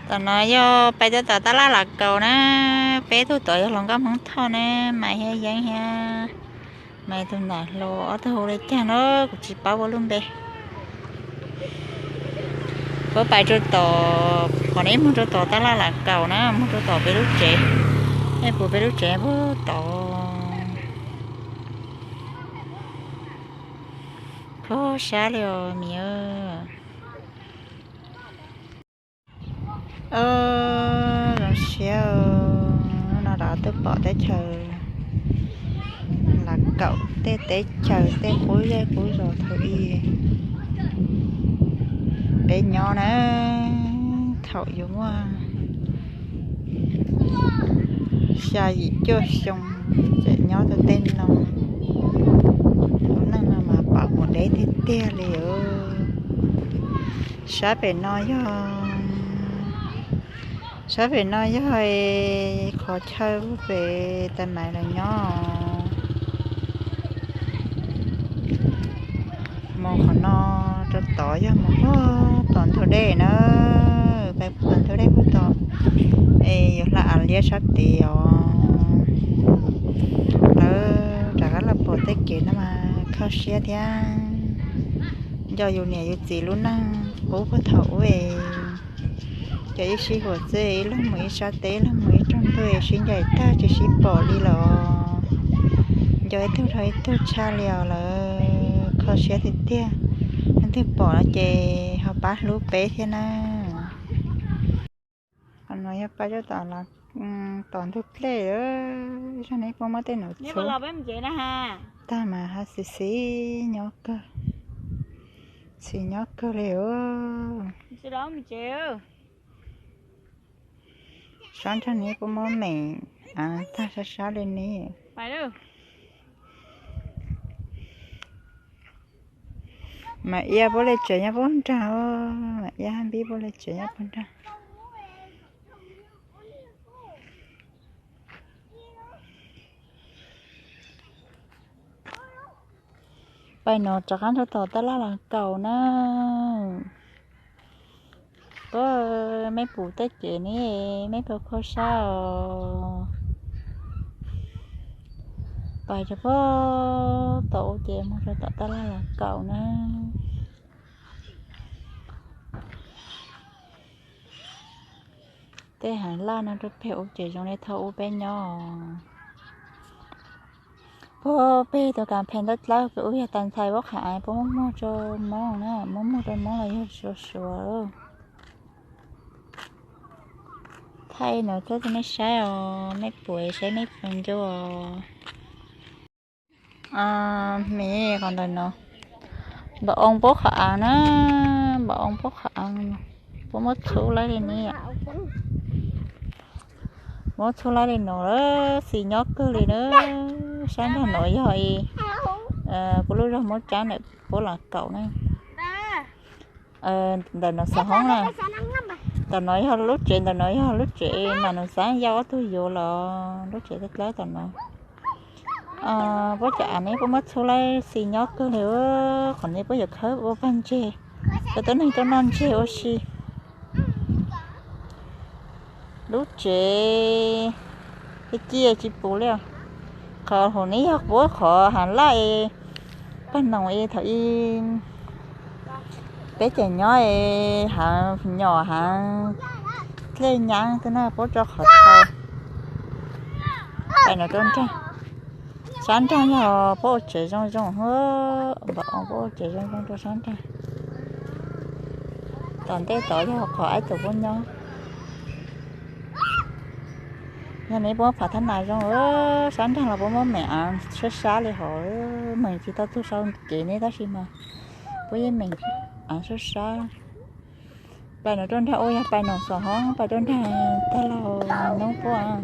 Tom no yog pais rau tom tab laj Lav Kaus na, peb tug tod yog hluas nkauj Hmoob Thoj na, Maiv thiab Yeeb thiab, Maiv tus ntawm hluas, ob tug hu li cas na kuv tsis paub ua lub npe. Puab pais rau tom, qhov no ib moog rau tom tab laj Lav Kaus na, moog rau tom peb lub tsev, nej pum peb lub tsev puag tod. Kho sab li os miv. Zoo siab no rov tuaj pom teb chaws Lav Kaus tej teb chaws tej qub zej qub zos thaum ub peb nyob na, thaum yuav muaj xya yim cuaj xyoo, tseem nyob rau tej no. Lub neej no mas pom mus deb tiag tiag li. Sab pem no yog, sab pem no yog qhov chaw pem tais Maiv lawv nyob. Mus qhov no rau tod yog mus puag tom ntug dej na, pais puag tom ntug dej puag tod, es yuav hla av liab sab tid os. Lawv rov qab los pom tej kev no mas kho siab thiab. Nco yus niam yus txiv lub neej qub puag thaum ub es, cov ib sij huam txij ib leeg mus ib sab teb, ib leeg mus ib rooj ntuj, sib ncaim tag tsis sib pom li los, nco ib tug rau ib tug tshaj li os lawm. Kho siab tiag tiag, leej twg pom no ces ho pab hlub peb thiab na. Qhov no yog pab coj tom, tom ntug dlej, zog no puab muab tej no txhub tag mas hab xis xis nyob kawg, xis nyob kawg li. Sab nrag no puab muab meem tag sab sab li ne. Mas Iab puab li tsev nyob puag nrag, Mas Iab hab Npib puab li tsev nyob puag nrag. Pais no rov qab rau tom tab laj Lav Kaus na. Puab, mej pum tej kev ne, mej puas kho sab os? Pais rau puag tom ub ces moog rau tom tab laj Lav Kaus na. Tej haav laj no rau peg ub ces zoo li thaum ub peb nyob. Puag peg tus kas phes ntaub dlawb pem ub yog tas ntxhais puab qha, puab muab muag rau Moob na, muab muag rau Moob los yog Suav Suav. Thaij no txhub rau mej saib os, mej pum saib mej puas nco os. Miv, qhov ntawm no, npam oo puab qhov aav na, npam oo puab qhov aav, puab muab txhub laib li ne. Muab txhub laib li no, xis nyob kawg li na. Sab nrag no yog puab lub zog Moob Tsab ntawm puab Lav Kaus na. Ntawm no xov hoob na, ntawm no yog lub tsev, ntawm no yog lub tsev Mas Nus Xaab Yaj ob tug yuav los lub tsev dawb dawb tom no. Puab cov av ne puab muab txhub laib xis nyob kawg li. Qhov no puab yuav khawb ua pawg ntseg, cov tuab neeg tuaj noj ntseg ua si. Lub tsev, ci tsis pum li os. Qhov hauv ne yog puab qhov haav laj es, pawg noom es thaum ub peb tseem nyob es haav nyom haav dlej nyab tej na puab tso qhov tau. Pais no rau nrag, sab nrag yog puab ua tsev zoo zoo, npam oo puab ua tsev zoo zoo rau sab nrag. Tom ntej tod yog qhov aib tus puab nyob. Yog ne puab phav thab nas zoo, sab nrag los puab muab meem av sab sab li hov, meem tsis tau tug sau kev ne tab sis mas puab yeej meem av sab sab. Pais no rau nrag ua yog pais no xov hoob, pais rau nrag tag laug noob puab.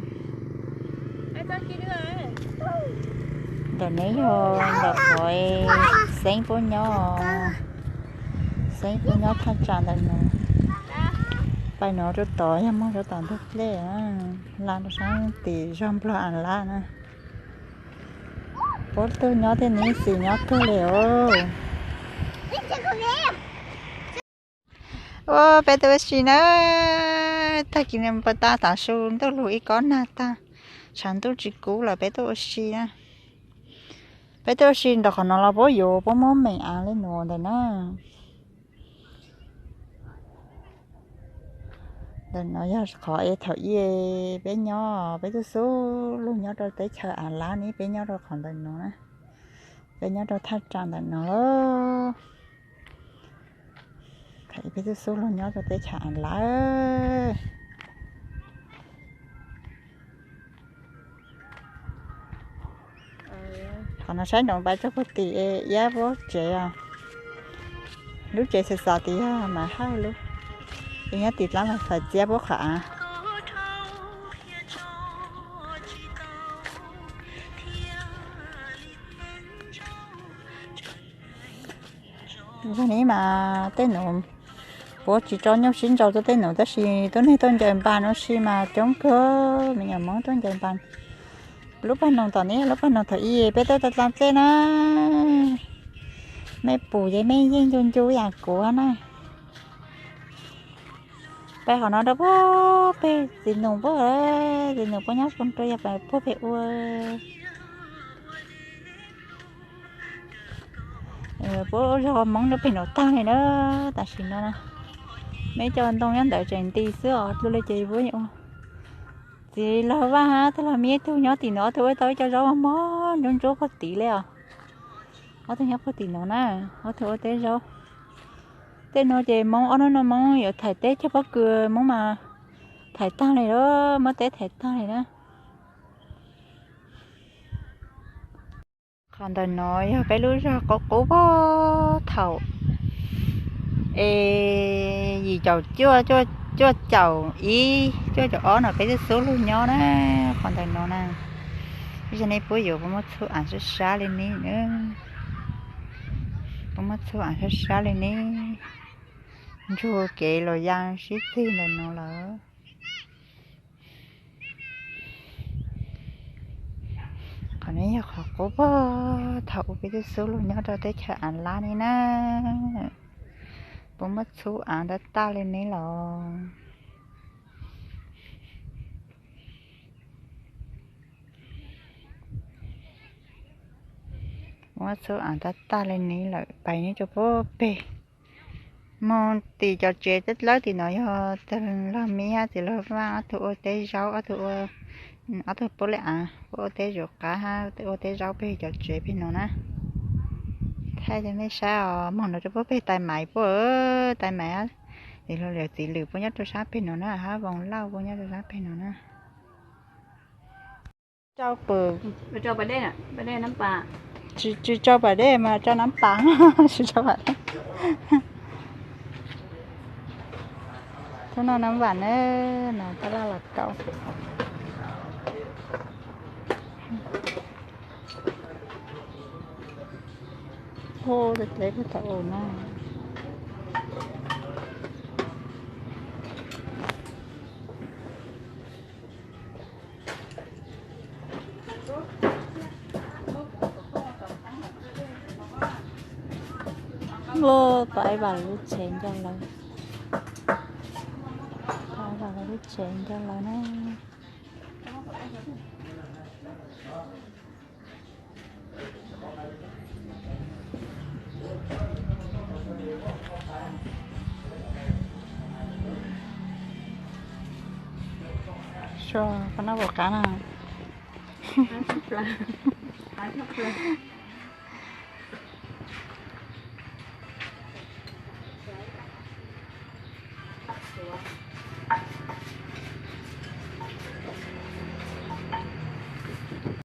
Ntawm ne yog ntawm qhov Xeeb puab nyob, Xeeb puab nyob thaj tsam ntawm no. Pais no rau tod yog moog rau tom ntug dlej, la rau sab tim zog Nplog As Lab na. Puab tug nyob tej ne xis nyob kawg li os. Ua peb tug ua si na. Tag kis niam pas tas tav su ntuj lug ib kob nag tag, tshav ntuj tsis kub lawm peb tuaj ua si na. Peb tuaj ua si nraum qhov no los puab yuav puab muab meem av le nuav ntawm na. Ntawm no yog qhov es thaum ub peb nyob, peb tuaj xub lug nyob rau teb chaws Av Lab ne, peb nyob rau qhov ntawm no na. Peb nyob rau thaj tsam ntawm no lawm. Thaum ub peb tuaj xub lug nyob rau teb chaws Av Lab. Qhov no saib nroos pais txog puag tim iab puab tsev os. Lub tsev xav xav tim yog Maiv Hawj lub, es nyob tim dlaab Maiv Faiv txiab puab qhov av. Zag ne mas tej num puab tsis tso nyuj sib nraus rau tej num, tab sis tuab neeg tuaj ncaws npas no sis mas coob kawg, me nyuam Hmoob tuaj ncaws npas. Lub paj noog tom ne, lub paj noog thaum ub peb tuaj tas dlaa dlej na. Mej pum ces mej yeej ncu ncu yam kuv na. Peb qhov no rau puag pem txiv nus puab, txiv nus puab nyob puag rau yog puag pem ua. Puab zog Hmoob rau pem nus tag li na. Tam sim no mej cov ntoo nyob ntawd tseem nti xwb os, dlua li ces puab ua. Txiv laug Vaj hab tij laug Mib tug nyob tim nus, ob tug ua tau ib co zaub mog ntsuab ntsuab puag tim li os. Ob tug nyob puag tim nus na, ob tug ua teb zaub. Tej no ces Hmoob ob hnub no Hmoob yuav thaiv teb cog pob kws, Hmoob mas thaiv tag li lawm, muab teb thaiv tag li na. Qhov ntawm no yog peb lub zog qub qub puag thaum es yim caum cuaj, cuaj caum ib, cuaj caum ob no peb twb xub lug nyob na. Qhov ntawm no na, ib zag nej puab yuav puab muab txhub av sab sab li ne na. Puab muab txhub av sab sab li ne. Ntsug kev los yaa sib txig ntawm no lawm. Qhov no yog qhov qub puag thaum ub peb twb xub lug nyob rau teb chaws Av Lab ne na. Puab muab txhub av tab tag li ne los. Muab txhub av tab tag li ne lawm, pais neb rau puag peg. Moog tim cov tsev dlawb tim no yog tij laug Mib hab tij laug Vaj ob tug ua teb zaub, ob tug ua, ob tug puab li av, puab ua teb zaub qab hab ua teb zaub peg cov tsev peg no na. Thaij rau mej saib os, moog no rau puag peg tais maiv puab, tais maiv, tij laug Lias txiv lwm puab nyob rau saab peg no na, hab Voos Lauj puab nyob rau saab peg no na. Tsau pwm, tsis tsau pas dej mas tsau nab pas, tsis tsau pas dej. Thub noj nab pas na, no tab laj los kaum. Hu, dleb puag thaum ub na. Ua, pab Eva lub tsev nco lawv, pab Eva lub tsev nco lawv na. Suav, koj noj puas qab na?